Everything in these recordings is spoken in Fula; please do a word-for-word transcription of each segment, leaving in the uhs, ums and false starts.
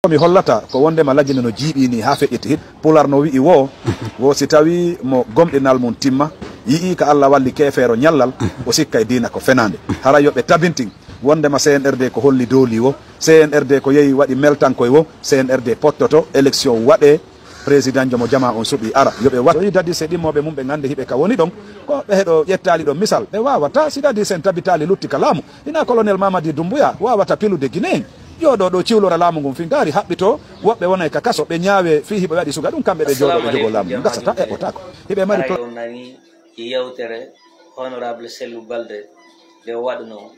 Ko mi hollata ko wondema Lagine no jiiɓi ni haa feƴƴiti hit. Pular no wi'i wo, wo si tawi mo gomɗinal mum timma, yi'i ka Allah walli keefeero ñallal, o sikka e diina ko fenaande. Haray yo ɓe tabintin wondema C N R D ko holli dooli wo, C N R D ko yehi waɗi meltankoy wo, C N R D pottoto, élection waɗee, président jo mo jamaa on suɓi ara. Yo ɓe wat-, so yi dadise ɗimmooɓe mum ɓe ngannde hiɓe ka woni ɗon, ko ɓe heɗo ƴettaali ɗon misal, ɓe waawata, si dadise en tabitaali lutti ka laamu, ina colonel Mamadi Doumbouya waawata pilude Guinée en. Jooɗo ɗo ciwlora laamu ngun fin gaari haɓɓito, woɓɓe wona e ka kaso, ɓe ñaawe fii hiɓe waɗi suga ɗum, kamɓe ɓe jooɗo ɓe jogoo laamu ngun, gasata, eɓɓotaako. Hiɓe mari pla- Haray on nani yewtere honorable Sellu Balde nde waɗuno,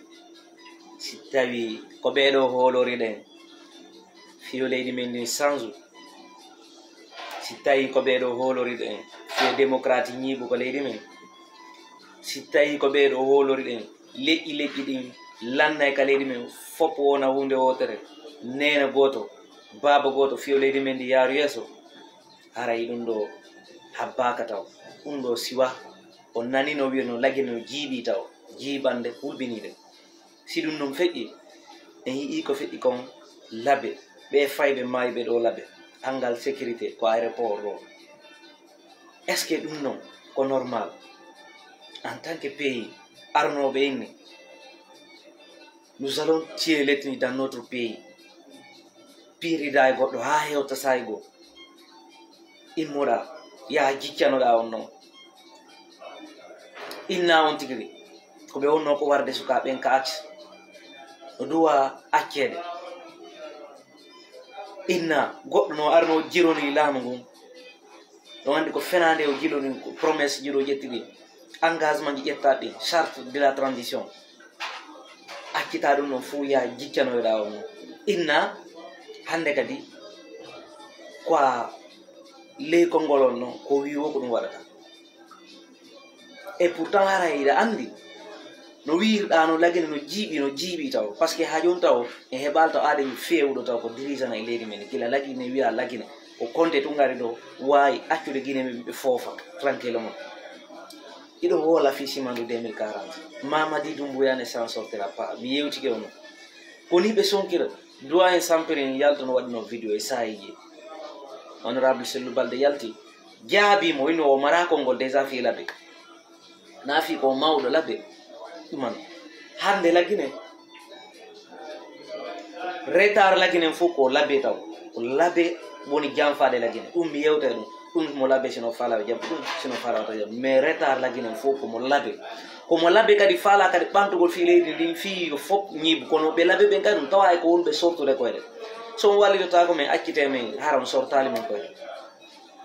si tawi ko ɓeeɗo hoolori ɗen, fiyo leydi men ndin sansu, si tawi ko ɓeeɗo hoolori ɗen, fiyo démocratie ñiiɓu ko leydi men, si tawi ko ɓeeɗo hoolori ɗen, leƴƴi leƴƴi ɗin lannay ka leydi men, fof wona huunde wootere, neene gooto, baaba gooto, fiyo leydi men ndi yaaru yeeso. Haray ɗum ɗo habbaaka taw. Ɗum ɗo siwa. O nani no wiya no Lagine no jiiɓi taw. Jiiɓande hulɓiniinde. Si ɗum ɗum feƴƴi, en yi'ii ko feƴƴi kon Labe. Ɓe fayɓe maayɓe ɗo Labe. Angal sécurité ko aéroport ɗo. Est-ce que ɗum non ko normal? En tant que pays, arnooɓe inni, nous allons tuer l'ethnie dans notre pays. Piirida e goɗɗo haa hewta saa'i goo. Immoɗaa, yaha jiccanoɗaa on non. Inna on tigi ri. Ko ɓe wonnoo ko warde sukaaɓe ɓen ka acce. No duwa acceede. Inna goɗɗo no arno jironi laamu ngun. No anndi ko fenaande o jiloni, ko promesse ji ɗo ƴetti ɗi. Engagement ji ƴetta ɗi. Charte de la transition. Accita ɗum non fof ya jiccanoyoɗaa on non. Inna hannde kadi ko a ley konngol on non, ko wii wo ko ɗum waɗata. Et pourtant haray hiɗa anndi no wiirɗaa no Lagine no jiiɓi, no jiiɓi taw. Parce que haa jooni taw en heɓaali taw aaden feewuɗo taw ko dirigeant e leydi men. Gila Lagine wiya Lagine, ko konte tun ngari ɗo, waawi accude Guinée ɓe foofa tranquillement. Hiɗo hoola fii Simandou deux mille quarante. Mamadi Doumbouya ne s'en sortira pas. Mi yewtike on non. Ko ni ɓe sonkira. Doyen Sampiri yaltuno waɗuno vidéo e saayiiji. Honorable Sellu Balde yalti. Jaabii mo, ino o maraa konngol déjà fii Labe. Na fii ko mawɗo Labe. Ɗuman. Hannde Lagine. Retard Lagine fof ko Labe taw. Ko Labe woni janfaade Lagine. Ɗum mi yewta e ɗum. Ɗum mo Labe sino faala o jaɓa. Ɗum sino faala o jaɓa. Mais retard Lagine fof ko mo Labe. Ko mo Labe kadi faala kadi ɓantugol fii leydi ndin fii yo fof ñiibu. Kono ɓe Labe ɓen kadi ɗum tawa e ko woni ɓe sortude koyɗe. So on wallitotaako men, accite men, hara on sortaali men koyɗe.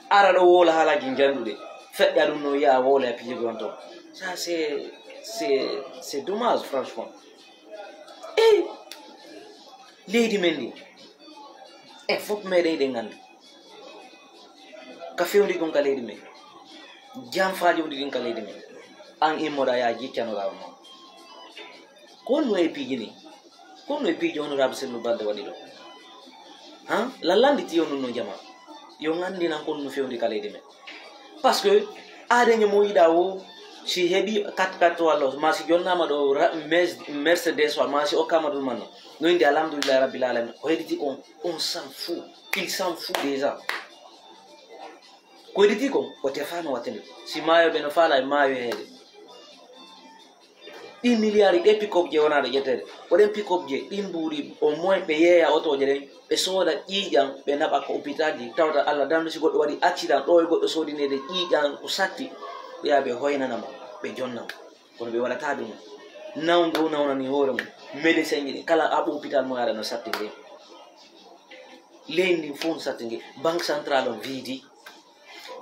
Ara ɗo woola haalaaji njanɗuɗi, feƴƴa ɗum no yi'a woola e piiji gon toon. Ça, c'est, c'est, c'est dommage, franchement. E leydi men ndi, en fof meɗen eɗen nganndi. Ka fewndi kon ka leydi men. Janfaaji woni ɗin ka leydi men. An immoɗa yaa jiccanoɗa on noon. Ko honno e piiji ni? Ko honno e piiji honorable Sellu Balde waɗi ɗo? Han? Lallandi ti on ɗum no jama. Yo nganndi nan ko honno fewndi ka leydi men. Parce que aadeño mo yiɗa o, si heɓi quatre quatre walla, ma si jonnaama ɗo ra-, mes-, Mercedes wa, ma si okkaama ɗum manno. No indi alhamdulillahi rabbil alamin. Ko hedditi kon, on s'en fout. Il s'en fout déjà. Ko hedditi kon, ko tefaano wattani. Si maayo ɓe no faala e maayo heede. Ɗin miliyaari, ɗe pick-up je wonaa ɗe ƴetteede. Ko ɗen pick-up je, ɗin mbuuɗi, au moins ɓe yeeya otooje ɗen, ɓe sooda ƴiiƴan, ɓe naɓa ko hôpital ji, tawata Allah dammi si goɗɗo waɗi accident, ɗo e goɗɗo soodineede ƴiiƴan ko satti, ɓe yaha ɓe hoynana mo, ɓe jonna mo. Kono ɓe waɗataa ɗum. Nawde o nawnani hoore mum, médecin ji ɗin, kala aɓo hôpital mo yaada no satti nde. Leydi ndin fof no satti nge. Banque centrale on viidi.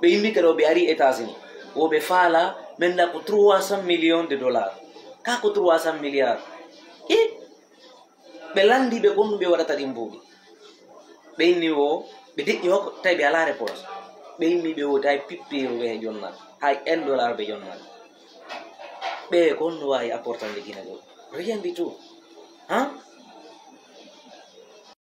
Ɓe immike ɗo, ɓe ari États-Unis. Wo ɓe faala, men na ko trois cents millions de dollars. Ka ko trois cents milliards. I ɓe lanndi ɓe kon no ɓe waɗata ɗin mbuuɗi. Ɓe inni wo, ɓe deƴƴi hokko, tawi ɓe alaa réponse. Ɓe immi ɓe wo, tawi pippe wo ɓe jonnal. Hay un dollar ɓe jonnal. Ɓe kon no waawi apportande Guinée ɗo. Rien du tout.